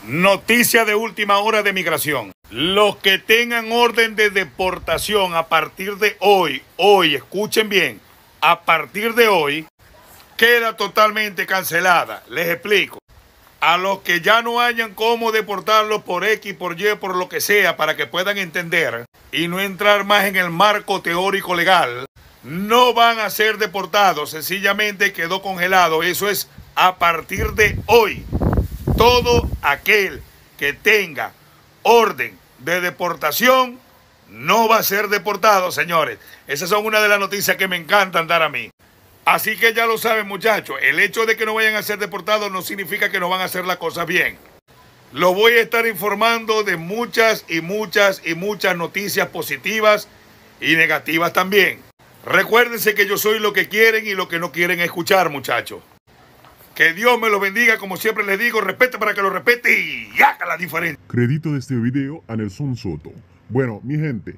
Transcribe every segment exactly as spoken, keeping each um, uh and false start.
Noticia de última hora de migración. Los que tengan orden de deportación a partir de hoy, hoy, escuchen bien, a partir de hoy, queda totalmente cancelada. Les explico. A los que ya no hayan cómo deportarlos por X, por Y, por lo que sea, para que puedan entender y no entrar más en el marco teórico legal, no van a ser deportados, sencillamente quedó congelado. Eso es a partir de hoy. Todo aquel que tenga orden de deportación no va a ser deportado, señores. Esas son una de las noticias que me encantan dar a mí. Así que ya lo saben, muchachos, el hecho de que no vayan a ser deportados no significa que no van a hacer las cosas bien. Lo voy a estar informando de muchas y muchas y muchas noticias positivas y negativas también. Recuérdense que yo soy lo que quieren y lo que no quieren escuchar, muchachos. Que Dios me lo bendiga, como siempre les digo, respete para que lo respete y haga la diferencia. Crédito de este video a Nelson Soto. Bueno, mi gente,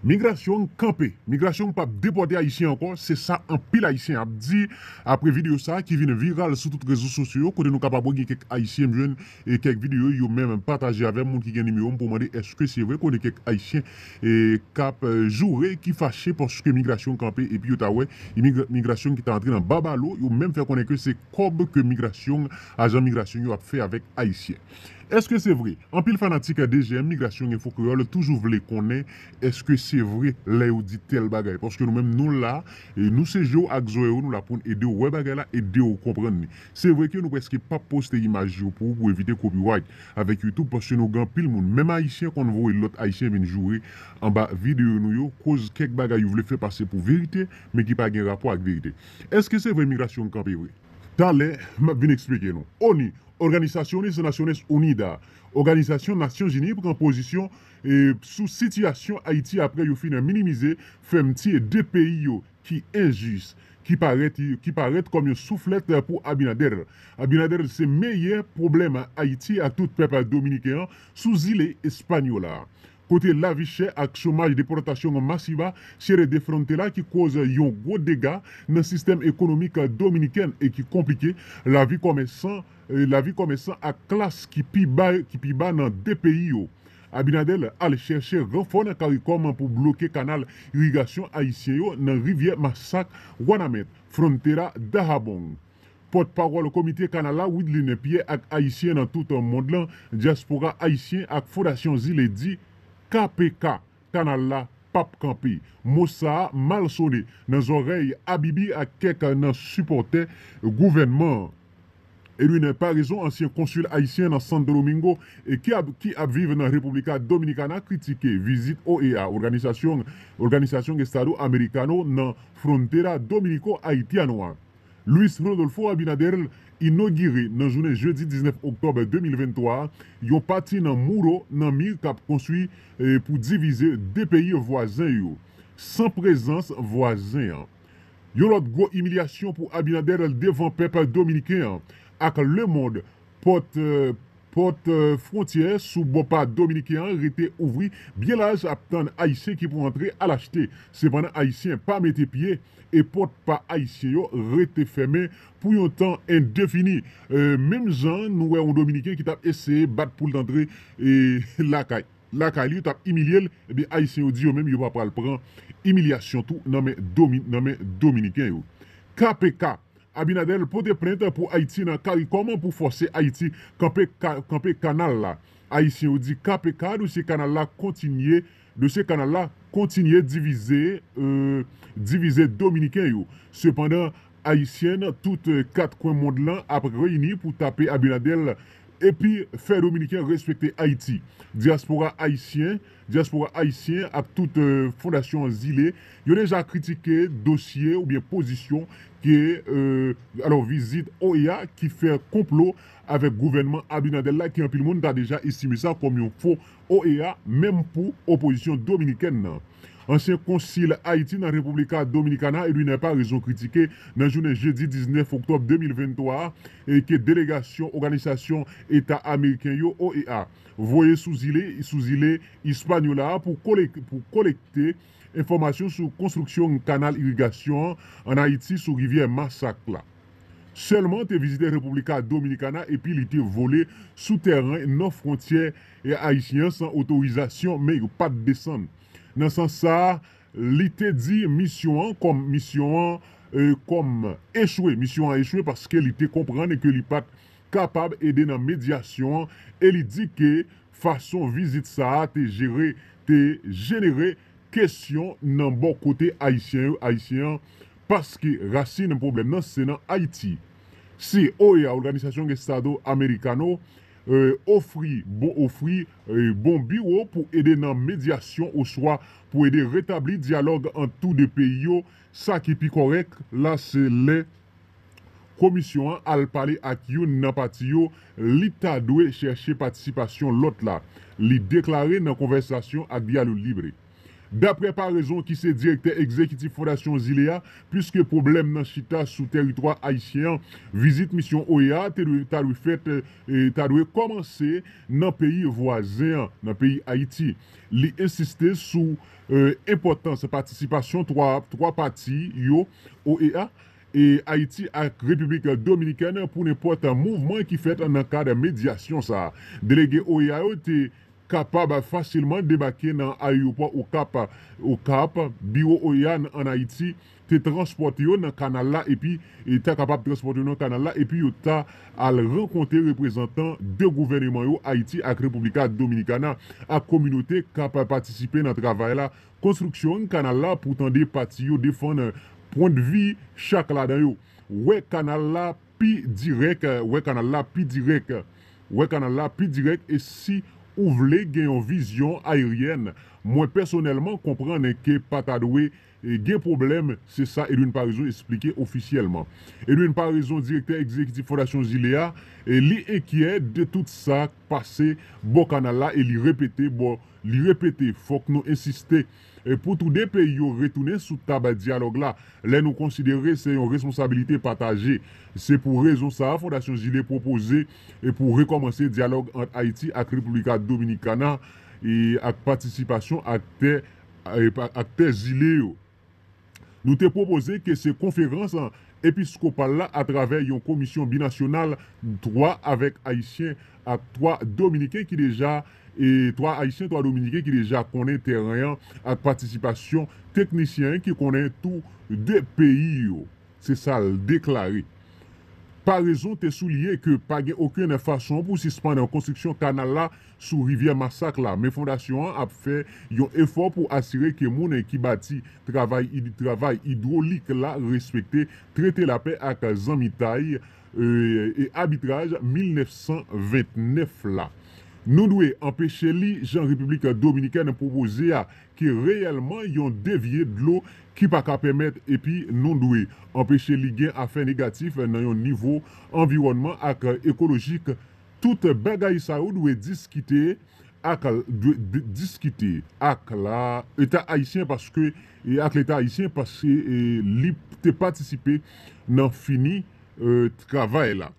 migrasyon kanpe. Migrasyon p ap depòte Ayisyen ankò, se sa anpil Ayisyen ap di apre videyo sa ki vin viral sou tout rezo sosyo yo, kote nou kapab wè gen kèk Ayisyen m jwenn e kèk videyo yo menm pataje avè m, moun ki gen nimewo m pou mande èske se vre, konnen kèk Ayisyen e, k ap e, joure, ki fache paske migrasyon kanpe epi yo ta wè imig- migrasyon ki ta antre nan babalo, yo menm fè konnen ke se kòb ke migrasyon, ajan migrasyon yo ap fè avèk Ayisyen. Èske se vre? Anpil fanatik D G M Migrasyon Enfo Kreyòl toujou vle konnen èske se vre lè yo di tèl bagay. Paske nou menm nou la, e nou se je w ak zòrèy ou, nou la pou n ede w wè bagay la, ede w konprann li. Se vre ke nou prèske p ap poste imaj yo pou ou pou evite copyright avèk YouTube, paske nou gen anpil moun, menm Ayisyen, konn voye lòt Ayisyen vin joure anba videyo nou yo, koz kèk bagay yo vle fè pase pou verite, men ki pa gen rapò ak verite. Èske se vre migrasyon kanpe vre? Talè, m ap vin eksplike nou. ONU, Organizaciones Naciones Unidas, Òganizasyon Nasyonzini pran pozisyon e, sou sitiyasyon Ayiti apre yo fin minimize fèmti de peyi yo ki enjis, ki parèt, ki parèt kòm yon souflèt pou Abinader. Abinader se meyè pwoblèm Ayiti ak tout pèp dominiken an sou zile Espanyòl la. Kote lavi chè ak chomaj, depòtasyon masiva, cierre de frontera ki koz yon gwo dega nan sistèm ekonomik dominiken e ki konplike lavi kòmèsan, eh, lavi kòmèsan ak klas ki pi ba, ki pi ba nan de peyi yo. Abinader al chèche ranfò nan CARICOM pou bloke kanal irigasyon ayisyen yo nan rivyè Masak, Wanament, Frontera, Dajabón. Pòtpawòl komite kanal la, Widlin Pierre, ak Ayisyen nan tout mond lan, dyaspora ayisyen ak Fondasyon Zile di K P K, kanal la p ap kanpe. Mo sa a mal sone nan zòrèy Abibi ak kèk nan sipòtè gouvènman an. Edwin Paraison, ansyen konsil ayisyen nan Santo Domingo e ki ap, ki ap viv nan República Dominicana, kritike vizit O E A, Organización, Organización Estado Americano, nan Frontera Dominico Haitiano a. Luis Rodolfo Abinader inogire nan jounen jedi diznèf oktòb de mil venntwa a yon pati nan mouro nan mi k ap konstwi, eh, pou divize de peyi vwazen yo, san prezans vwazen an. Yon lòt gwo imilyasyon pou Abinader devan pèp dominiken an ak lemonn. Pòt, eh, pòt, eh, fwontyè sou bò pa dominiken an rete ouvri byen laj, ap tann Ayisyen ki pou antre al achte. Sepandan, Ayisyen pa mete pye e pòt pa Ayisyen yo rete fèmen pou yon tan endefini. Eh, menm jan nou wè yon Dominiken ki t ap eseye bat pou l t antre, eh, lakay, lakay li, yo t ap imilye l, ebyen, Ayisyen yo di yo menm yo pa pral pran imilyasyon tou nan men Domi-, nan men Dominiken yo. K P K, Abinader pote plent pou Ayiti nan CARICOM pou fòse Ayiti kanpe ka-, kanpe kanal la. Ayisyen yo di K P K, dosye kanal la kontinye, dosye kanal la kontinye divize, eh, divize Dominiken yo. Sepandan, Ayisyen nan tout, eh, kat kwen mond lan ap reyini pou tape Abinader epi fè Dominiken respekte Ayiti. Dyaspora ayisyen, dyaspora ayisyen ak tout, eh, Fondasyon Zile, yo deja kritike dosye oubyen pozisyon ke, eh, alò, vizit O E A ki fè konplo avèk gouvènman Abinader la, ki anpil moun ta deja estime sa kòm yon fo O E A, menm pou opozisyon dominikèn nan. Ansyen konsil Ayiti nan República Dominicana, Edwin Paraison, kritike nan jounen jedi diznèf oktòb de mil venntwa a, e ke delegasyon Òganizasyon Eta Ameriken yo, O E A, voye sou zile, sou zile Ispanyola a pou kolek-, pou kolekte enfòmasyon sou konstriksyon kanal irigasyon an, an Ayiti sou rivyè Masak la. sèlman te vizite República Dominicana epi li te vole sou tèren nan fwontyè ayisyen an san otorizasyon, men yo pa t desann. Nan sans sa a, li te di misyon an kòm misyon an e, kòm echwe. Misyon an echwe paske li te konprann ke li pa t kapab ede nan medyasyon an e li di ke fason vizit sa a te jere, te jenere kesyon nan bò kote ayisyen yo, ayisyen an, paske rasin pwoblèm nan se nan Ayiti. Si O E A, Organización Estado Americano, e, ofri bon, ofri e, bon biwo pou ede nan medyasyon oswa pou ede retabli dyalòg ant tou de peyi yo, sa ki pi kòrèk la se lè komisyon an al pale ak youn nan pati yo, li ta dwe chèche patisipasyon lòt la, li deklare nan konvèsasyon ak Diálogo Libre. Daprè Parezon ki se direktè egzekitif Fondasyon Zile a, piske pwoblèm nan chita sou tèritwa ayisyen an, vizit misyon O E A te dwe, ta dwe fèt, e, ta dwe kòmanse nan peyi vwazen an, nan peyi Ayiti. Li ensiste sou e, enpòtans patisipasyon twa, twa pati yo, O E A, e Ayiti ak Repiblik Dominikèn pou nenpòt mouvman ki fèt nan kad medyasyon sa a. Delege O E A yo te kapab fasilman debake nan ayewopò Okap, Okap, biwo O E A an Ayiti te transpòte yo nan kanal la epi e ta kapab transpòte yo nan kanal la epi yo ta al rankontre reprezantan de gouvèneman yo, Ayiti ak República Dominicana, ak kominote k ap patisipe nan travay la. Konstriksyon kanal la pou tande pati yo defann pwendvi chak ladan yo. Wè kanal la pi dirèk, wè kanal la pi dirèk, wè kanal la pi dirèk e si ou vle gen yon vizyon ayeryèn, mwen pèsonèlman konprann ke pa ta dwe e, gen pwoblèm, se sa Edwin Paraison esplike ofisyèlman. Edwin Paraison, direktè egzekitif Fondasyon Zile a, e, li enkyè de tout sa k pase bò kanal la e li repete, bò, li repete, fòk nou ensiste e, pou tou de peyi yo retounen sou tab dyalòg la, lè nou konsidere se yon responsabilite pataje. Se pou rezon sa a, Fondasyon Zile pwopoze e pou rekòmanse dyalòg ant Ayiti ak República Dominicana e ak patisipasyon aktè, e, pa, aktè zile yo. Nou te pwopoze ke se konferans episkopal la atravè yon komisyon binasyonal, twa avèk Ayisyen ak twa Dominiken ki deja, e twa Ayisyen, twa Dominiken ki deja konnen tèren an ak patisipasyon teknisyen ki konnen tou de peyi yo. Se sa l deklare. Paraison te souliye ke pa gen okenn fason pou sispann konstriksyon kanal la sou rivyè Masak la, men fondasyon an ap fè yon efò pou asire ke moun ki bati travay id-, travay idwolik la respekte trete lapè ak zanmitay, e, e abitraj mil nèf san vennèf la. Nou dwe anpeche li, jan Repiblik Dominikèn pwopoze a, ke reyèlman yon devye dlo ki pa ka pèmèt, epi nou dwe anpeche li gen afè negatif nan yon nivo anviwònman ak ekolojik. Tout bagay sa yo dwe diskite ak, dwe di-, diskite ak la, Leta ayisyen, paske, e ak Leta ayisyen, paske, e, li te patisipe nan fini, e, travay la.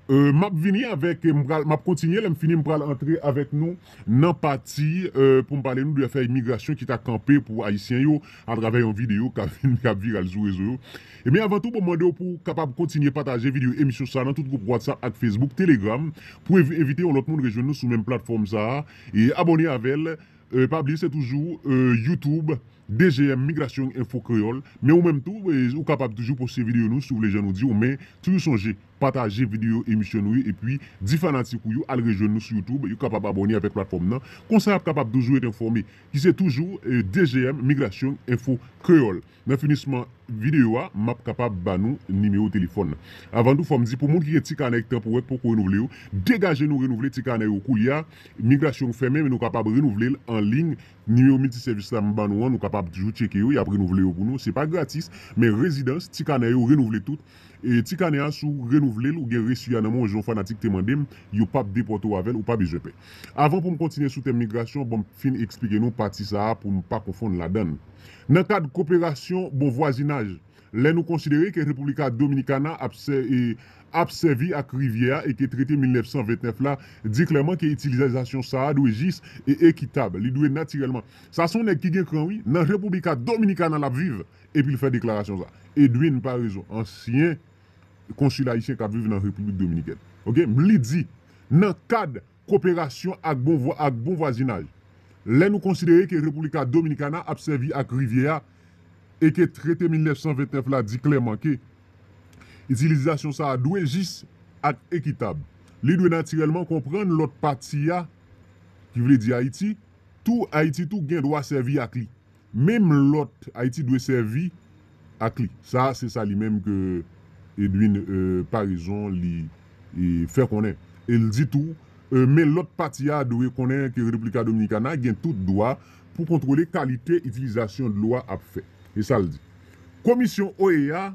E, m ap vini avèk, m pral, m ap kontinye, lè m fini, m pral antre avèk nou nan pati, e, pou m pale nou de afè imigrasyon ki ta kanpe pou Ayisyen yo atravè yon videyo k ap vin, k ap viral sou rezo yo. Ebyen, avan tou, bon, m mande w pou w kapab kontinye pataje videyo emisyon sa nan tout gwoup WhatsApp ak Facebook, Telegram, pou envi-, envite yon lòt moun rejwenn nou sou menm platfòm sa a. E abòne avè l. E, pa bliye, se toujou, e, YouTube, D G M Migrasyon Enfo Kreyòl. Men ou menm tou, e, ou kapab toujou poste videyo nou, si w vle, jan nou di w, men toujou sonje, pataje videyo emisyon nou yo, epi di fanatik ou yo al rejwenn nou sou YouTube, yo kapab abòne avèk platfòm nan. Konsa, y ap kapab toujou ret enfòme. Ki se toujou, e, D G M Migrasyon Enfo Kreyòl. Nan finisman videyo a, m ap kapab ba nou nimewo telefòn nan. Avan tou, fò m di, pou moun ki gen ti kanè ki tanpore, k poko renouvle yo, degaje nou renouvle ti kanè yo koulye a. Migrasyon fèmen, men nou kapab renouvle l an liy. Nimewo miltisèvis la m ban nou an, nou kapab toujou tcheke yo, y ap renouvle yo pou nou. Se pa gratis, men rezidans, ti kanè yo renouvle tout. E ti kanè a, si w renouvle l, ou gen resi a nan men w, jan yon fanatik te mande m, yo p ap depòte w avè l, ou pa bezwen pè. Avan pou m kontinye sou tèm migrasyon, bon, m fin eksplike nou pati sa a pou n pa konfonn ladan l. Nan kad koperasyon bon vwazinaj, lè nou konsidere ke República Dominicana ap sè-, e, ap sèvi ak rivyè a e ke trete mil nèf san vennèf la di klèman ke itilizasyon sa a dwe jis e ekitab, li dwe natirèlman. Sa se yon nèg ki gen kran, wi, nan República Dominicana l ap viv, epi l fè deklarasyon sa. Edwin Paraison, ansyen konsil ayisyen k ap viv nan Repiblik Dominikèn. Oke? M li di, nan kad koperasyon ak bon vwa-, ak bon vwazinaj, lè nou konsidere ke República Dominicana ap sèvi ak rivyè a e ke trete mil nèf san vennèf la di klèman ke itilizasyon sa a dwe jis ak ekitab, li dwe natirèlman konprann lòt pati a, ki vle di Ayiti, tou Ayiti tou gen dwa sèvi ak li. Menm lòt Ayiti dwe sèvi ak li. Sa a, se sa li menm ke Edwin, euh, Paraison li, li fè konnen. E l di tou, euh, men lòt pati a dwe konnen ke República Dominicana gen tout dwa pou kontwole kalite itilizasyon dlo a ap fè. E sa l di. Komisyon O E A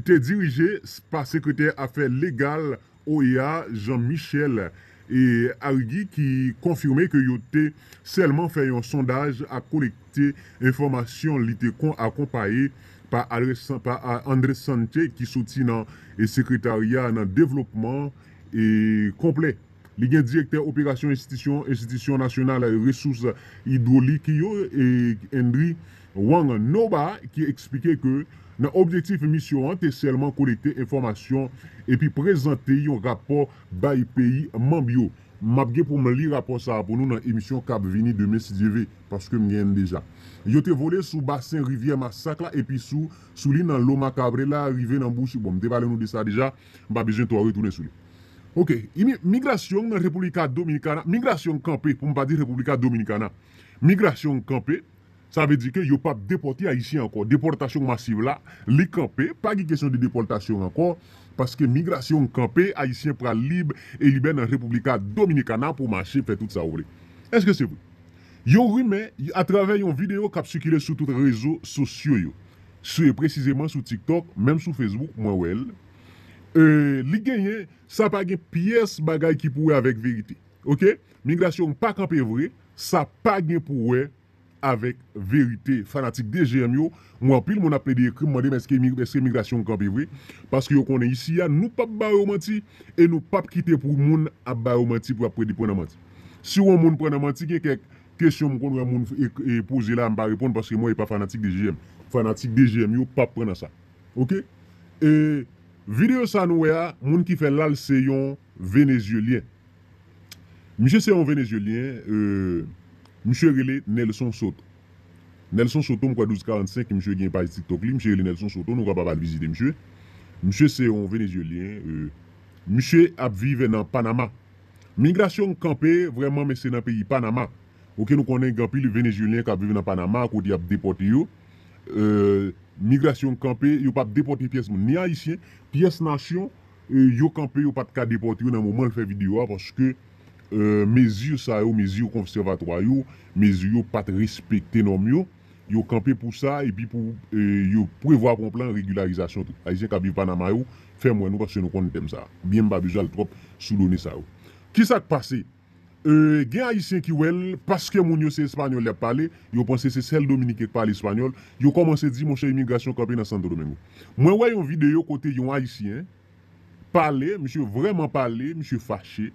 te dirije pa sekretè afè legal O E A, Jean Michel e Arrigui, ki konfime ke yo te sèlman fè yon sondaj ak kolekte enfòmasyon. Li te kon-, akonpaye pa Andrés San-, pa, a, Andrés Sánchez, ki soti nan, e, sekretarya nan devlopman, e, konplè. Li gen direktè operasyon enstitisyon, Enstitisyon Nasyonal Resous Idwolik yo, e, Henry Wang Noba, ki eksplike ke nan objektif misyon an te sèlman kolekte enfòmasyon epi prezante yon rapò bay peyi manm yo. M ap gen pou m li rapò sa a pou nou nan emisyon k ap vini demen, si Dye ve, paske m genyen l deja. Yo te vole sou basen rivyè Masak la epi sou, sou li nan Loma Cabrera rive nan Bouchi. Bon, m te pale nou de sa deja, m pa bezwen twò retounen sou li. Oke, imi-, migrasyon nan República Dominicana, migrasyon kanpe, pou m pa di República Dominicana. Migrasyon kanpe, sa vle di ke yo p ap depòte Ayisyen ankò. Depòtasyon masiv la, li kanpe, pa gen kesyon de depòtasyon ankò, paske migrasyon kanpe, Ayisyen pral lib e libè nan República Dominicana pou mache fè tout sa w vle. Èske se vre? Yon rimè, atravè yon videyo k ap sikile sou tout rezo sosyo yo, sou, presizeman sou TikTok, menm sou Facebook, mwen wè l. E, li genyen, sa pa gen pyès bagay ki pou wè avèk verite. Oke? Migrasyon pa kanpe vre, sa pa gen pou wè avèk verite. Fanatik D G M yo, m wè anpil moun ap plede ekri m, mande m èske mi-, èske migrasyon kanpe vre, paske yo konnen isi a, nou p ap ba yo manti, e nou p ap kite pou moun ap ba yo manti pou y ap plede pran nan manti. Si yon moun pran nan manti, gen kèk kesyon m konn wè moun e, e poze la, m pa reponn paske mwen e pa fanatik D G M. Fanatik D G M yo p ap pran nan sa. Oke? E videyo sa nou wè a, moun ki fè l la, l se yon Venezyelyen. Misye se yon Venezyelyen, e, misye rele Nelson Soto. Nelson Soto, m kwè douz karannsenk, misye gen paj TikTok li, misye rele Nelson Soto, nou kapab al vizite misye. Misye se yon Venezyelyen, e, misye ap viv nan Panama. Migrasyon kanpe vrèman, men se nan peyi Panama. Oke, nou konnen gen anpil Venezyelyen k ap viv nan Panama, kote y ap depòte yo. E, migrasyon kanpe, yo p ap depòte pyès moun, ni Ayisyen, pyès nasyon, e, yo kanpe, yo pa t ka depòte yo nan moman l fè videyo a, paske, e, mezi sa yo, mezi konsèvatwa yo, mezi yo pa t respekte nòm yo. Yo kanpe pou sa, epi pou, e, yo prevwa pran plan regilarizasyon tou. Ayisyen k ap viv Panama yo, fè m wè nou, paske nou konn tèm sa a. Byen, m pa bezwen al twòp sou done sa yo. Kisa k pase? E, gen Ayisyen ki wè l, paske moun yo se espanyòl y ap pale, yo panse se sèl Dominiken k pale espanyòl, yo kòmanse di, monchè, imigrasyon kanpe nan Santo Domingo. Mwen wè yon videyo kote yon Ayisyen pale, misye vrèman pale, misye fache,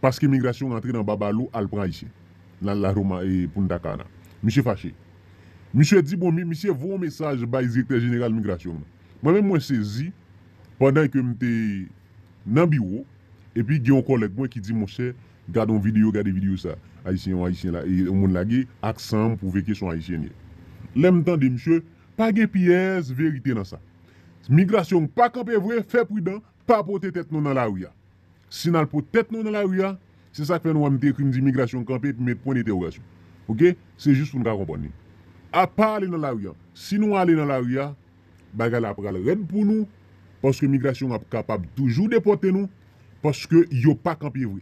paske migrasyon rantre nan Babalou al pran Ayisyen, nan La Roma e Punta Cana. Misye fache. Misye di, bon, mi-, misye voye yon mesaj bay direktè jeneral migrasyon an. Mwen menm, mwen sezi, pandan ke m te nan biwo, epi gen yon kòlèg mwen ki di, monchè, gade yon videyo, gade videyo sa. Ayisyen, yon Ayisyen la, e yon moun lage aksan an m pwouve ke se yon Ayisyen li ye. Lè m tande misye, pa gen pyès verite nan sa. Migrasyon pa kanpe vre, fè pridan, pa pote tèt nou nan lari a. Si n al pote tèt nou nan lari a, se sa k fè nou wè m te ekri, m di migrasyon kanpe, epi met pwen entèwogasyon. Oke? Se jis pou n ka konprann li. A pa ale nan lari a. Si nou ale nan lari a, bagay la pral rèd pou nou, paske migrasyon ap kapab toujou depòte nou, paske yo pa kanpe vre.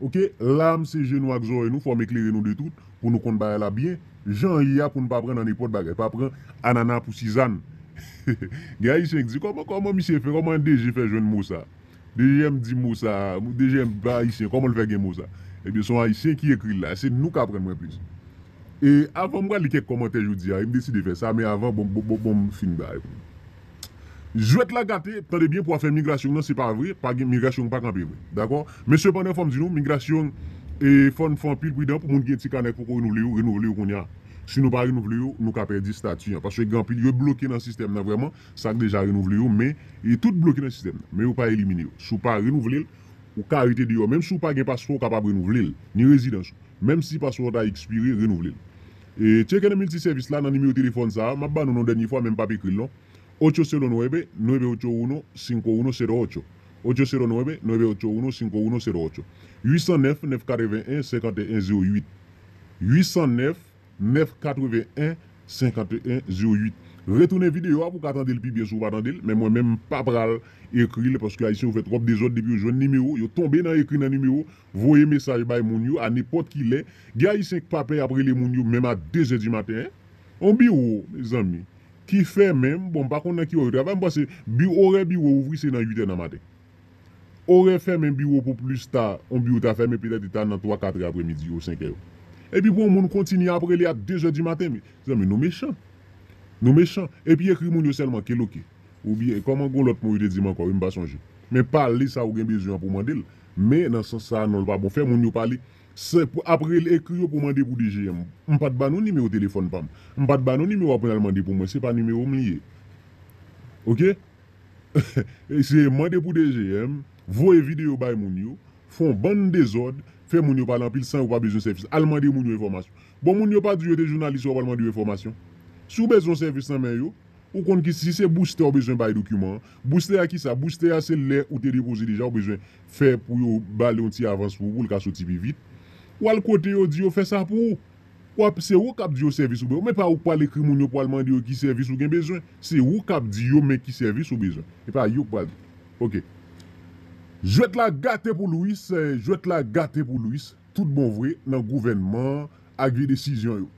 Oke, la m se je nou ak zòrèy nou, fò m eklere nou de tout, pou nou konn bagay la byen, jan l ye a, pou n pa pran nan nenpòt bagay, pa pran anana pou sizann. Gen Ayisyen ki di, kòman, kòman misye fè, kòman D G fè jwenn mo sa? D G M di mo sa, D G M pa Ayisyen, kòman l fè gen mo sa? Ebyen, se yon Ayisyen ki ekri l la, se nou k aprann mwen plis. E avan m pral li kèk kòmantè jodi a, e m deside fè sa, men avan, bon, bon, bon, bon, m fin bay. Jwèt la gate, tande byen, pou afè migrasyon nan, se pa vre, pa gen, migrasyon pa kanpe vre. Dakò? Men sepandan, fò m di nou, migrasyon, e, fò n fè anpil pridan pou moun ki gen ti kanè k poko renouvle yo, renouvle yo kounye a. Si nou pa renouvle yo, nou ka pèdi estati an. Paske gen anpil yo bloke nan sistèm nan vrèman, sa k deja renouvle yo, men, e tout bloke nan sistèm nan, men yo pa elimine yo. Si w pa renouvle l, ou ka rete deyò. Menm si w pa gen paspò, ou kapab renouvle l, ni rezidans ou. Menm si paspò w ta ekspire, renouvle l. E tcheke nan miltisèvis la, nan nimewo telefòn sa a, m ap ba nou non dènye fwa, men m p ap ekri l non. Ocho cero nueve, nueve ocho uno, cinco uno cero ocho. Ocho cero nueve, nueve ocho uno, cinco uno cero ocho. Huit cent neuf, neuf quatre-vingt-un, cinquante et un zéro huit. Huit cent neuf, neuf quatre-vingt-un, cinquante et un zéro huit. Retounen videyo a pou w ka tande l pi byen si w pa tande l, men mwen menm m pa pral ekri l paske Ayisyen yo fè twòp dezòd depi yo jwenn nimewo, yo tonbe nan ekri nan nimewo, voye mesaj bay moun yo a nenpòt ki lè. Gen Ayisyen k pa pè y ap rele moun yo menm a de zè di maten, en. On biwo, mezanmi, ki fèmen, bon, m pa konn nan ki wè yo travay, m panse bi, orè biwo ouvri se nan uit è nan maten. Orè fèmen biwo pou plis ta, on biwo ta fèmen petèt li ta nan twa, kat è aprèmidi ou senk è yo. Epi pou yon moun kontinye ap rele a de zè di maten, mezanmi, nou mechan. Nou mechan. Epi ekri moun yo sèlman keloke. Oubyen, kòman gon lòt mo yo te di m ankò, wi, m pa sonje. Men pale sa ou gen bezwen an pou mande l. Men nan sans sa a, non, l pa bon. Fè moun yo pale. Se pou, ap rele, ekri yo pou mande pou D G M. M pa t ba nou nimewo telefòn pa m. M pa t ba nou nimewo a pou n al mande pou mwen. Se pa nimewo m li ye. Oke? E se mande pou D G M, voye videyo bay moun yo, fè yon bann dezòd, fè moun yo pale anpil san yo pa bezwen sèvis. Al mande moun yo enfòmasyon. Bon, moun yo pa di yo te jounalis, w ap al mande yo enfòmasyon. Si w bezwen yon sèvis nan men yo, ou konn ki, si se boustè w bezwen bay dokiman an. Boustè a ki sa? Boustè a se lè ou te depoze deja, ou bezwen fè pou yo ba l yon ti avans pou ou, pou l ka soti pi vit. W al kote yo, di yo fè sa pou ou. W ap, se ou k ap di yo sèvis ou bezwen. Men pa ou k pral ekri moun yo pou al mande yo ki sèvis ou gen bezwen. Se ou k ap di yo men ki sèvis ou bezwen. E pa yo k pral di. Oke. Jwèt la gate pou Louis, eh, jwèt la gate pou Louis, tout bon vre, nan gouvènman an ak vye desizyon yo.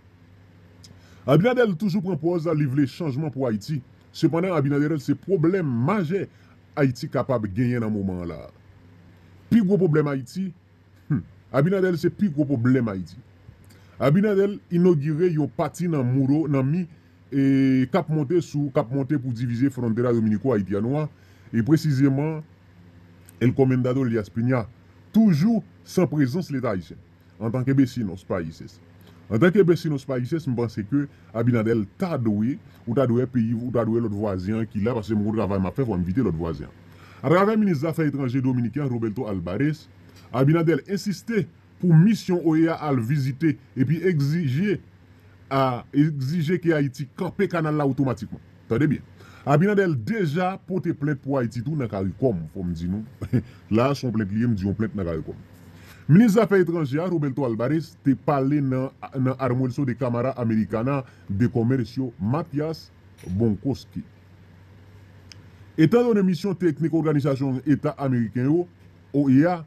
Abinader toujou pran pòz li vle chanjman pou Ayiti. Sepandan, Abinader se pwoblèm majè Ayiti kapab genyen nan moman an la. Pi gwo pwoblèm Ayiti, hmm, Abinader se pi gwo pwoblèm Ayiti. Abinader inogire yon pati nan muro, nan mi, e, k ap monte sou, k ap monte pou divize frontera dominiko-ayitiyano a, e presizeman, El Comendador Elías Piña, toujou san prezans Leta ayisyen. Antanke vecinos países. Antanke vecinos países, m panse ke Abinader ta dwe, ou ta dwe peyi, ou ta dwe lòt vwazen an ki la, paske m gon travay m ap fè, fò m envite lòt vwazen an. Atravè minis zafè etranje dominiken an, Roberto Alvarez, Abinader ensiste pou misyon O E A al vizite epi egzije a egzije ke Ayiti kanpe kanal la otomatikman. Tande byen. Abinader deja pote plent pou Ayiti tou nan CARICOM, fò m di nou. La, se yon plent li ye, m di yon plent nan CARICOM. Minis zafè etranje a, Roberto Alvarez, te pale nan, nan Almuerzo de Cámara Americana de Comercio, Mathias Bonkowski. Etandone misyon teknik Òganizasyon Eta Ameriken yo, O E A,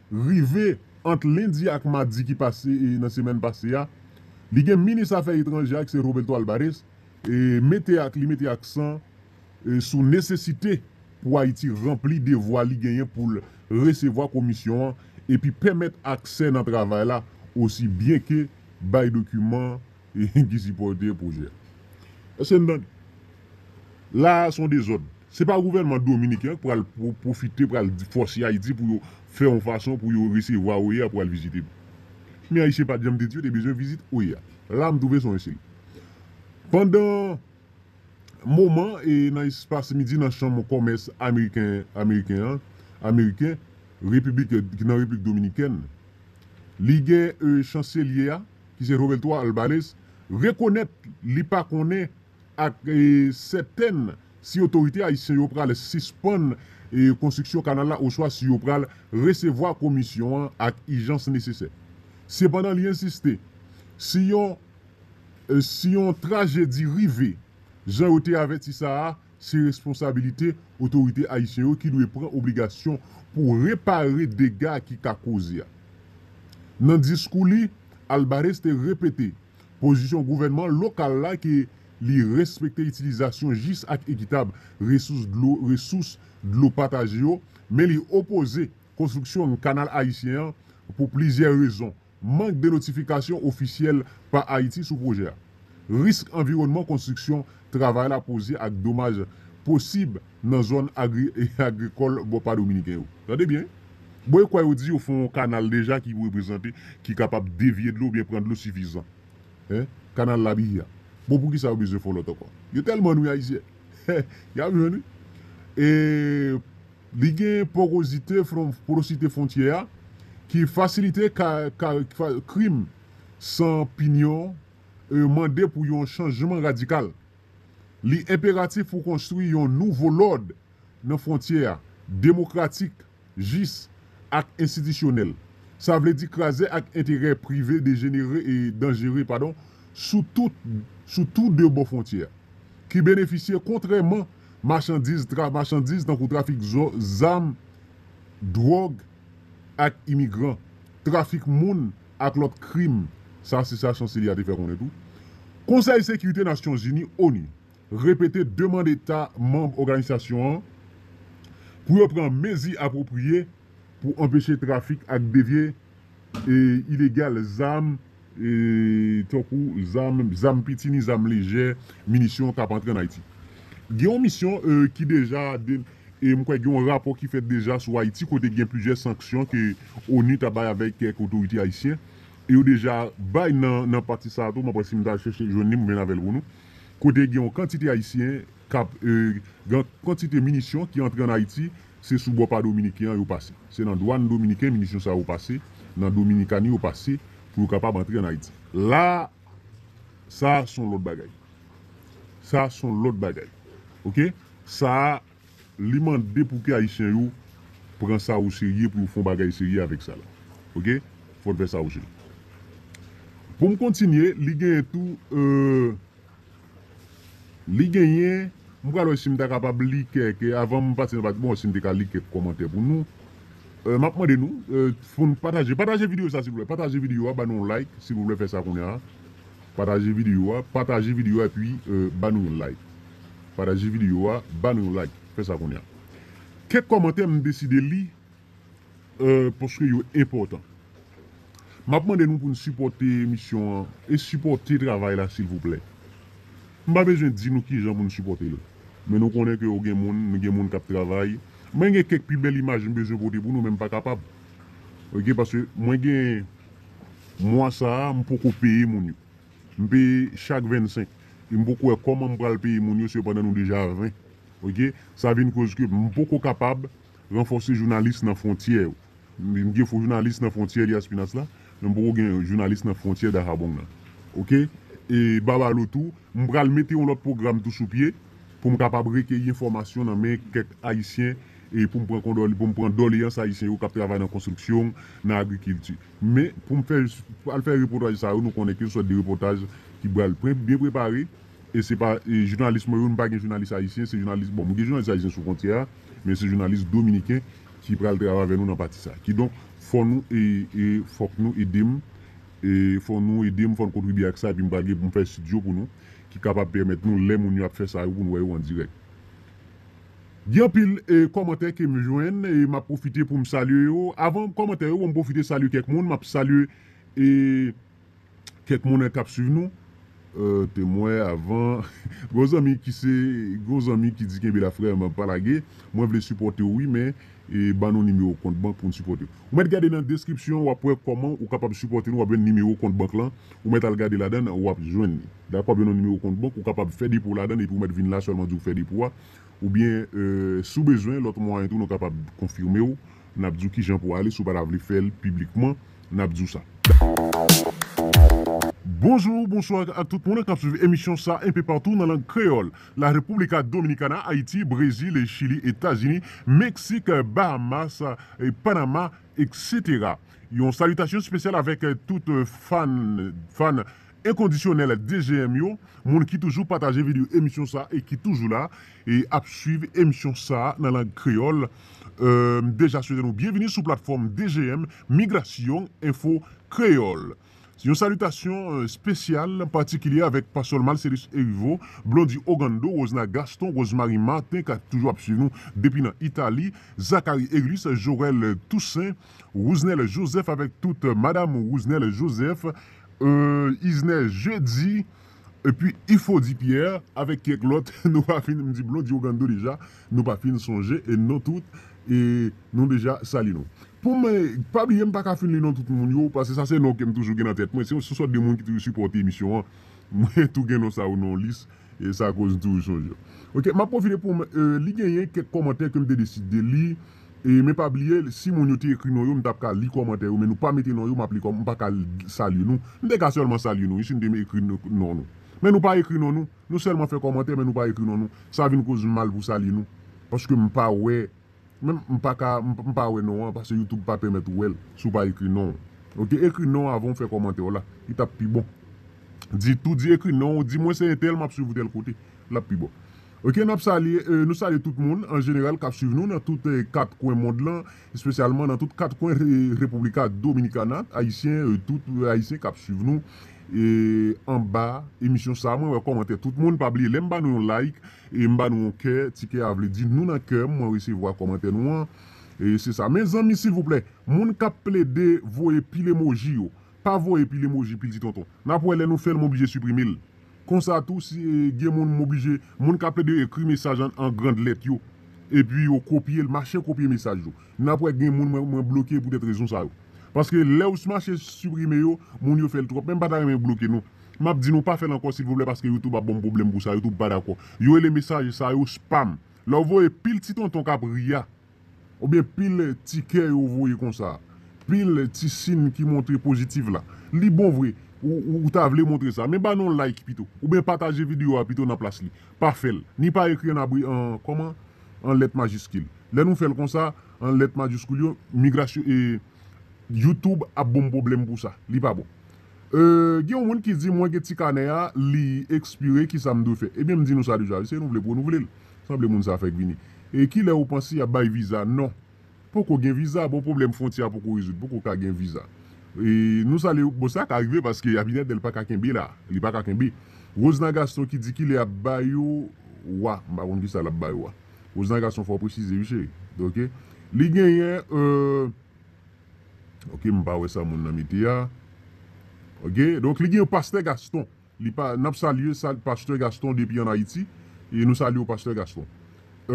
rive ant lendi ak madi ki pase, e, nan semèn pase a, li gen minis afè etranjè a, ki se Roberto Alvarez, e, mete ak, li mete aksan, e, sou nesesite pou Ayiti ranpli devwa li genyen pou l resevwa komisyon an epi pèmèt aksè nan travay la, osi byen ke bay dokiman ki sipòte pwojè a. Èske n tande? La a se yon dezòd. Se pa gouvènman dominiken an k pral pwo-, pwofite, pral di, fòse Ayiti pou yo fè yon fason pou yo resevwa O E A pou al vizite. Men Ayisyen pa t janm te di yo te bezwen vizit O E A. La a m twouve se yon ensilt. Pandan moman, e nan espas midi nan chanm kòmès ameriken, ameriken an, ameriken, Repiblik, ki nan Repiblik Dominikèn, li gen, e, chanselye a, ki se Roberto Alvarez, rekonèt li pa konnen ak, e, sètèn si otorite ayisyen yo pral sispann, e, konstriksyon kanal la oswa si yo pral resevwa komisyon an ak ijans nesesè. Sepandan, li ensiste, si yon, e, si yon trajedi rive, jan yo te avèti sa a, se responsabilite otorite ayisyen yo ki dwe pran obligasyon pou repare dega ki ka koze a. Nan diskou li, Alvarez te repete pozisyon gouvènman lokal la ke li respekte itilizasyon jis ak ekitab resous dlo, resous dlo pataje yo, men li opoze konstriksyon kanal ayisyen an pou plizyè rezon. Mank de notifikasyon ofisyèl pa Ayiti sou pwojè a. Risk anviwònman konstriksyon travay la poze ak domaj posib nan zòn agri-, agrikòl bò pa dominiken yo. Tande byen. Bon, e kwè yo di yo fè yon kanal deja ki reprezante, ki kapab devye dlo oubyen pran dlo sifizan. Hein? kanal Labiya. Bon, poukisa yo bezwen fè lòt ankò? Yo tèlman nou Ayisyen. Y ap jwenn, wi. E li gen porozite, fron-, porosite fwontyè a ki fasilite ka, ka, fa, krim san pinyon, e mande pou yon chanjman radikal. Li enperatif pou konstwi yon nouvo lòd nan fwontyè a, demokratik, jis, ak enstitisyonèl. Sa vle di kraze ak enterè prive dejenere e danjere, padon, sou tout, sou tou de bò fwontyè a, ki benefisye kontrèman machandiz, tra, machandiz tankou trafik zo, zam, dwòg ak imigran, trafik moun ak lòt krim. Sa, se sa Chanselye a te fè konnen tou. Konsèy Sekirite Nasyonzini, ONU, repete demann eta manm òganizasyon an pou yo pran mezi apwopriye pou anpeche trafik ak devye e ilegal zam, e tankou zam, zam piti ni zam lejè, minisyon k ap antre ann Ayiti. Gen yon misyon, e, ki deja de, e m kwè gen yon rapò ki fèt deja sou Ayiti kote gen plizyè sanksyon ke ONU ta bay avèk kèk otorite ayisyen. E yo deja bay nan, nan pati sa a tou, m ap wè si m ta chèche jwenn li, m vin avè l pou nou. Kote gen yon kantite ayisyen k ap, e, gen kantite minisyon ki antre ann Ayiti, se sou bò pa dominiken an yo pase. Se nan dwàn dominiken minisyon sa yo pase, nan Dominikani yo pase pou yo kapab antre ann Ayiti. La, sa a se yon lòt bagay. Sa a se yon lòt bagay. Oke? Sa a, li mande pou ke ayisyen yo pran sa o serye, pou yo fè yon bagay serye avèk sa la. Oke? Fò n fè sa o serye. Pou m kontinye, li genyen tou, e, li genyen, m pral wè si m ta kapab li kèk, avan m pase nan pati, bon, si m te ka li kèk kòmantè pou nou. E, m ap mande nou, e, pou n pataje, pataje videyo sa, silvouplè. Pataje videyo a, ba nou yon like, silvouplè, fè sa kounye a. Pataje videyo a, pataje videyo a, epi, e, ba nou yon like. Pataje videyo a, ba nou yon like. Fè sa kounye a. Kèk kòmantè m deside li, e, paske yo enpòtan. M ap mande nou pou n sipòte emisyon an e sipòte travay la, silvouplè. M pa bezwen di nou kijan pou n sipòte l. Men nou konnen ke yo gen moun, nou gen moun k ap travay. Mwen gen kèk pi bèl imaj m bezwen pote pou nou, men m pa kapab. Oke, paske mwen gen mwa sa a, m poko peye moun yo. M peye chak vennsenk. E m poko wè kòman m pral peye moun yo, sepandan nou deja ven. Oke? Sa vin koz ke m poko kapab ranfòse jounalis nan fwontyè yo. M gen fo jounalis nan fwontyè Lyaspinas la, men m poko gen jounalis nan fwontyè Dajabong nan. Oke? E Babalo tou, m pral mete yon lòt pwogram tou sou pye pou m kapab rekeyi enfòmasyon nan men kèk Ayisyen e pou m pran kondole-, pou m pran doleyans Ayisyen yo k ap travay nan konstriksyon, nan agrikilti. Men, pou m fè, al fè repòtaj sa yo, nou konnen ke se de repòtaj ki pral pre-, byen prepare, e se pa, e jounalis mwen yo, m pa gen jounalis ayisyen, se jounalis, bon, m gen jounalis ayisyen sou fwontyè a, men se jounalis dominiken ki pral travay avè nou nan pati sa. Kidonk, fò nou, e, e fòk nou ede m, e fò nou ede m, fò n kontribye ak sa, epi m pral gen pou m fè estidyo pou nou, ki kapab pèmèt nou, lè moun yo ap fè sa yo, pou n wè yo an dirèk. Gen anpil, e, kòmantè ke m jwenn, e m ap pwofite pou m salye yo. Avan kòmantè yo, bon, m pwofite salye kèk moun, m ap salye, e, kèk moun k ap swiv nou. E, te m wè avan. Gwo zanmi ki se, gwo zanmi ki di kenbe la frè m, pa lage. Mwen vle sipòte w wi, men, e, ban nou nimewo kont bank pou n sipòte w. Ou mèt gade nan deskripsyon, w ap wè kòman ou kapab sipòte nou, w ap jwenn nimewo kont bank lan. Ou mèt al gade ladan l, w ap jwenn li. Dakò, w ap jwenn yon nimewo kont bank, ou kapab fè depo ladan l, epi ou mèt vin la sèlman di w fè depo a. Oubyen, e, si w bezwen lòt mwayen tou, nou kapab konfime w. N ap di w kijan pou w ale, si w pa ta vle fè l piblikman, n ap di w sa. Bonjou, bonswa ak tout moun k ap swiv emisyon sa enpe patou nan lang kreyòl. La República Dominicana, Ayiti, Brezil, Chili, Etazini, Meksik, Bahamas, e Panama, etsetera. Yon salitasyon espesyal avèk, e, tout, e, fan, fan enkondisyonèl D G M yo, moun ki toujou pataje videyo emisyon sa e ki toujou la e ap swiv emisyon sa nan lang kreyòl. E, m deja swete nou byenvini sou platfòm D G M Migrasyon Enfo Kreyòl. Yon salitasyon, e, espesyal, patikilye avèk Pastè Malcelus Erivo, Blondy Ogando, Rosna Gaston, Rosemary Martin, k ap toujou ap swiv nou depi nan Itali, Zachary Eglus, Jorel Toussaint, Rousnel Joseph avèk tout, e, Madam Rousnel Joseph, e, Isner Jeudi, epi Ifodi Pierre, avèk kèk lòt, nou pa fin, m di Blondy Ogando deja, nou pa fin sonje, e non tout, e nou deja salye nou. Pou mwen, pa bliye, m pa ka fin li non tout moun yo, paske sa se non ke m toujou gen nan tèt mwen. Se yon sòt de moun ki toujou sipòte emisyon an. Mwen tou gen non sa yo nan yon lis, e sa koz m toujou sonje yo. Ok, m ap pwofite pou m, e, li genyen kèk kòmantè ke m te deside li, e, men pa bliye, si moun yo te ekri non yo, m t ap ka li kòmantè yo, men nou pa mete non yo, m ap li kòm, m pa ka salye nou. M te ka sèlman salye nou, wi, si nou te ekri non nou. Men nou pa ekri non nou. Nou sèlman fè kòmantè, men nou pa ekri non nou. Sa vin koz mal pou salye nou. Paske m pa wè, menm m pa ka, m, m pa wè non an, paske YouTube pa pèmèt ou wè l, si w pa ekri non w. Ok, ekri non w avan w fè kòmantè w la. Li t ap pi bon. Di tou, di ekri non w, di mwen se entèl, m ap swiv ou tèl kote. L ap pi bon. Ok, n ap salye, e, nou salye tout moun, an jeneral, k ap swiv nou nan tout, e, kat kwen mond lan, espesyalman nan tout kat kwen Re-, República Dominicana, Ayisyen, e, tout, e, Ayisyen k ap swiv nou, e, anba emisyon sa, mwen wè kòmantè tout moun, pa bliye, lè m ba nou yon like, e m ba nou yon kè, ti kè a vle di nou nan kè m, mwen resevwa kòmantè nou an, e se sa. Men zanmi, silvouplè, moun k ap plede voye pil emoji yo, pa voye pil emoji, pil ti tonton. N ap wè lè nou fè l, m oblije siprime l. Konsa tou, si, e, gen moun m oblije, moun k ap plede ekri mesaj an, an grand lèt yo, epi yo kopye l, mache kopye mesaj yo. N ap wè gen moun mwen, mwen bloke poutèt rezon sa yo. Paske lè w mache siprime yo, moun yo fè l twòp. Men m pa ta renmen bloke nou. M ap di nou pa fè l ankò, silvouplè, paske YouTube ap ban m pwoblèm pou sa. YouTube pa dakò. Yo rele mesaj sa yo spam. Lè w voye pil ti tonton k ap ri a, oubyen pil ti kè yo voye konsa, pil ti siy ki montre pozitif la. Li bon vre, ou, ou, ou ta vle montre sa, men ba nou like pito, oubyen pataje videyo a pito nan plas li. Pa fè l, ni pa ekri an abri, an, kòman? An lèt majiskil. Lè nou fè l konsa, an lèt majiskil yo, migrasyon, e, YouTube ap ban m pwoblèm pou sa. Li pa bon. E, gen yon moun ki di, mwen gen ti kanè a, li ekspire, kisa m dwe fè? Ebyen, m di nou sa deja, wi, se renouvle pou renouvle l. Sanble moun sa fèk vini. E kilè ou panse y ap bay viza? Non. Poko gen viza, bon, pwoblèm fwontyè a poko rezoud, poko ka gen viza. E nou salye, bon, sa ka rive paske Abinader pa ka kenbe la, li pa ka kenbe. Rosna Gaston ki di kilè y ap ba yo wa, m pa konn kisa l ap ba yo wa. Rosna Gaston, fò w presize, wi, cheri. Ok. Li genyen, e, Ok, m pa wè sa moun nan mete a. Ok, donk li gen yon pastè Gaston. Li pa, n ap salye sa, pastè Gaston depi ann Ayiti. E nou salye w, pastè Gaston. E,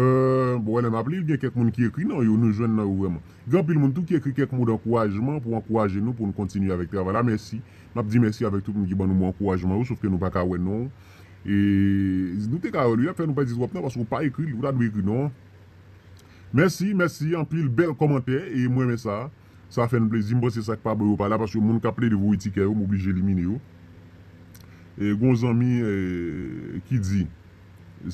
bon, wè lè m ap li, gen kèk moun ki ekri non yo, nou jwenn non yo vrèman. Gen anpil moun tou ki ekri kèk mo dankourajman pou ankouraje nou, pou nou kontinye avèk travay la. Mèsi. M ap di mèsi avèk tout moun ki ban nou mo ankourajman yo, sof ke nou pa ka wè non w. E nou te ka wè l, wi, ap fè nou pèdi twòp tan, paske w pa ekri l, ou ta dwe ekri non an. Mèsi, mèsi anpil, bèl kòmantè, e mwen renmen sa. Sa fè n plezi, m panse sa k pa bon yo pa la, paske moun k ap plede voye ti kè yo, m oblije elimine yo. E gon zanmi, e, ki di,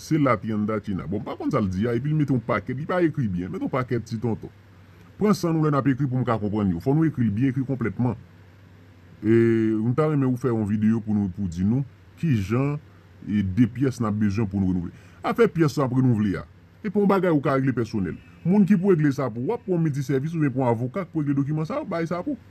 se la Tianda China. Bon, m pa konn sa l di a, epi l mete yon pakèt, li pa ekri byen, mete yon pakèt ti tonton. Pran san nou lè n ap ekri pou m ka konprann yo. Fò nou ekri l byen, ekri konplètman. E, m ta renmen ou fè yon videyo pou nou, pou di nou kijan, e, de pyès n ap bezwen pou nou renouvle. Afè pyès n ap renouvle a, e pa yon bagay ou ka regle pèsonèl. Moun ki pou regle sa pou ou, w ap pran yon miltisèvis oubyen pran yon avoka ki pou regle dokiman sa yo, bay sa pou ou.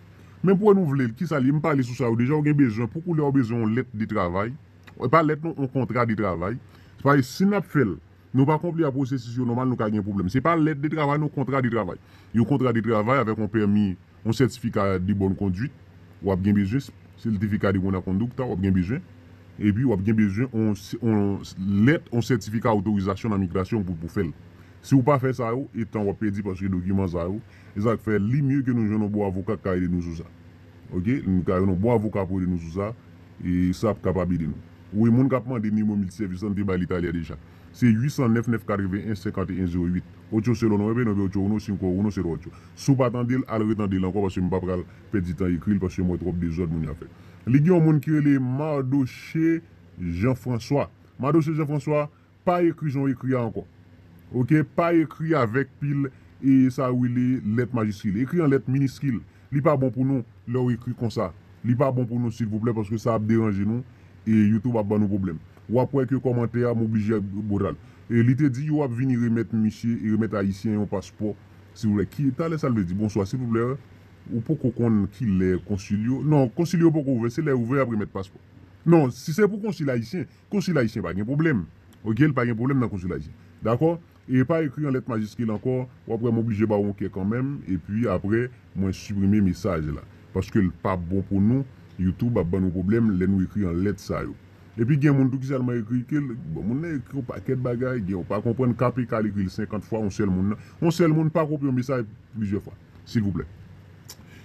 Men pou renouvle l, kisa l ye? M pale sou sa yo deja, ou gen bezwen, poko lè w bezwen yon lèt de travay. E pa lèt non, yon kontra de travay. Se pa, si n ap fè l, nou pa konpli a pwosesis yo nòmal, nou ka gen pwoblèm. Se pa lèt de travay, non, kontra de travay. Yon kontra de travay avèk yon pèmi, yon sètifika de bòn kondwit, w ap gen bezwen, sètifika de bona conducta, w ap gen bezwen. Epi w ap gen bezwen yon, yon lèt, yon sètifika otorizasyon nan migrasyon pou, pou fè l. Si w pa fè sa yo, e tan w ap pèdi paske dokiman sa yo, e sa k fè li mye ke nou jwenn yon bon avoka k ka ede nou sou sa. Ok? Nou ka jwenn yon bon avoka pou ede nou sou sa, e sa ap kapab ede nou. Wi, moun k ap mande nimewo miltisèvis la, m te bay li talè deja. Se uit san nèf nèf katreven en senkanteyen zewo uit. Ocho cero nueve nueve ocho uno cinco uno cero ocho. Si w pa tande l, al retande l ankò, paske m pa pral pèdi tan ekri l, paske m wè twòp dezòd moun yo ap fè. Li gen yon moun ki rele Mardoché Jean François. Mardoché Jean François, pa ekri jan w ekri a ankò. Ok, pa ekri avèk pil, e sa yo rele lèt majiskil. Ekri an lèt miniskil. Li pa bon pou nou lè w ekri konsa. Li pa bon pou nou, silvouplè, paske sa ap deranje nou, e YouTube ap ban nou pwoblèm. W ap wè ke kòmantè a, m oblije botal. E li te di yo ap vini remèt misye, e remèt Ayisyen yon paspò, silvouplè. Ki, talè sa l vle di? Bonswa, silvouplè, ou poko konn kilè konsil yo? Non, konsil yo poko ouvè, se lè yo ouvè y ap remèt paspò. Non, si se pou konsil ayisyen, konsil ayisyen pa gen pwoblèm. Ok, l pa gen pwoblèm nan konsil ayisyen. Dakò? E pa ekri an lèt majiskil ankò, w ap wè m oblije ba w yon kè kanmenm, epi apre, mwen siprime mesaj la. Paske l pa bon pou nou, YouTube ap ban nou pwoblèm lè nou ekri an lèt sa yo. Epi gen moun tou ki sèlman ekri ke l, bon, moun nan ekri yon pakèt bagay, gen w pa konprann K P K l ekri l senkant fwa, yon sèl moun nan. Yon sèl moun pa kopye yon mesaj plizyè fwa. Silvouplè.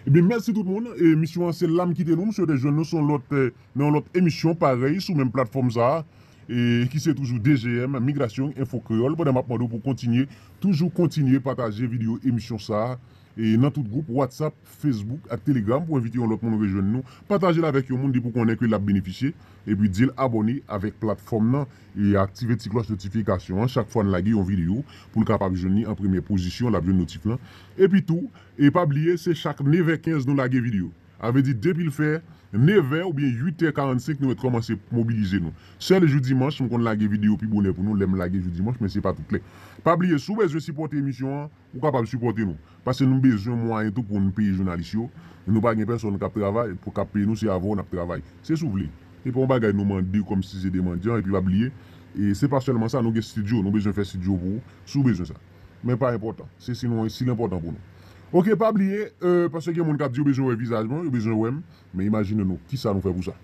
Ebyen, mèsi tout moun. Emisyon an se la m kite nou. M swete jwenn nou sou yon lòt, eh, nan yon lòt emisyon parèy sou menm platfòm sa a, e ki se toujou D G M, Migrasyon Enfo Kreyòl. Pandan m ap mande w pou kontinye, toujou kontinye pataje videyo emisyon sa a, e nan tout gwoup WhatsApp, Facebook ak Telegram pou envite yon lòt moun rejwenn nou. Pataje l avèk yon moun depi w konnen ke l ap benefisye. Epi di l abòne avèk platfòm nan e aktive ti klòch notifikasyon an. Chak fwa n lage yon videyo, pou l kapab jwenn li an premyè pozisyon, l ap jwenn notif lan. Epi tou, e pa bliye, se chak nevè kenz nou lage videyo. A vle di, depi l fè nevè oubyen uit è karannsenk, nou mèt kòmanse mobilize nou. Sèl jou dimanch, m konn lage videyo pi bonè pou nou, lè m lage jou dimanch, men se pa tout lè. Pa bliye, si w bezwen sipòte emisyon an, ou kapab sipòte nou. Paske nou bezwen mwayen tou pou n peye jounalis yo. Nou pa gen pèsonn k ap travay, pou k ap peye nou, se avè w n ap travay. Se si w vle. E pa yon bagay nou mande kòmsi se de mandyan, epi pa bliye, e se pa sèlman sa, nou gen estidyo, nou bezwen fè estidyo pou ou, si w bezwen sa. Men pa enpòtan. Se si nou, si l enpòtan pou nou. Oke, pa bliye, euh, paske gen moun k ap di yo bezwen wè vizaj mwen, yo bezwen wè m. Men imajine nou, kisa nou fè pou sa?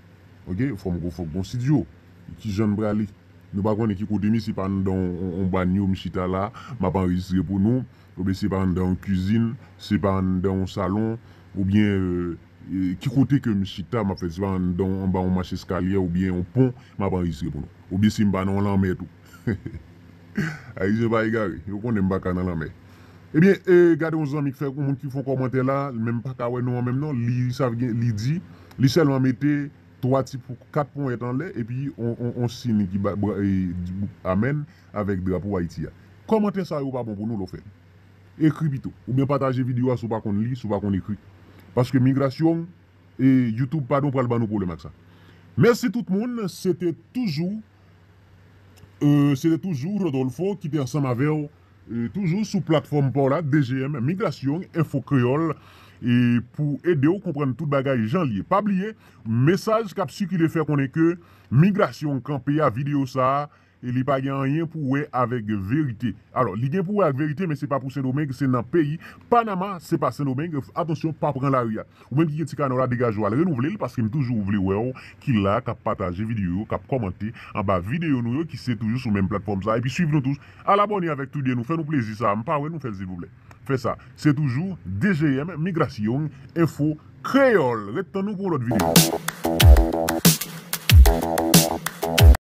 Oke, fò m, fò m gon estidyo. Kijan n prale? Nou pa konnen ki kote m ye, si pa anndan yon, yon, yon banyo m chita la, m ap anrejistre pou nou, oubyen se pa anndan yon kizin, se pa anndan yon salon, oubyen, euh, e, ki kote ke m chita, m ap fè, se pa anndan yon, anba yon mach eskalye oubyen yon pon, m ap anrejistre pou nou. Oubyen si m pa nan yon lanmè tou. Ayisyen pa egare, yo konnen m pa ka nan lanmè. Ebyen, e, gade yon zanmi k fè, yon moun ki fè yon kòmantè la, men m pa ka wè non an menm non, li, sa gen, li di, li sèlman mete twa ti pou, kat ponyèt anlè, epi on, on, on siy ki ba, bra, e, di, amèn avèk drapo Ayiti a. Kòmantè sa yo pa bon pou nou lè w fè l. Ekri pito. Oubyen pataje videyo a si w pa konn li, si w pa konn ekri. Paske migrasyon e YouTube, padon, pral ban nou pwoblèm ak sa. Mèsi tout moun, se te toujou, euh, se te toujou Rodolfo ki te ansanm avè w, euh, toujou sou platfòm pa w la, D G M, Migrasyon Enfo Kreyòl, e pou ede w konprann tout bagay jan l ye. Pa bliye, mesaj k ap sikile fè konnen ke migrasyon kanpe a, videyo sa a, e li pa gen anyen pou wè avèk verite. Alò, li gen pou wè ak verite, men se pa pou Sendomeng, se nan peyi Panama, se pa Sendomeng. Atansyon, pa pran lari a. Ou menm ki gen ti kanal la, degaje w al renouvle l, paske m toujou vle wè w ki la, k ap pataje videyo yo, k ap kòmante anba videyo nou yo, ki se toujou sou menm platfòm sa. Epi swiv nou tou, al abòne avèk Toudè nou, fè nou plezi sa, m pa wè nou fè l silvouplè. Fè sa. Se toujou D G M, Migrasyon Enfo Kreyòl. Ret tann nou pou yon lòt videyo.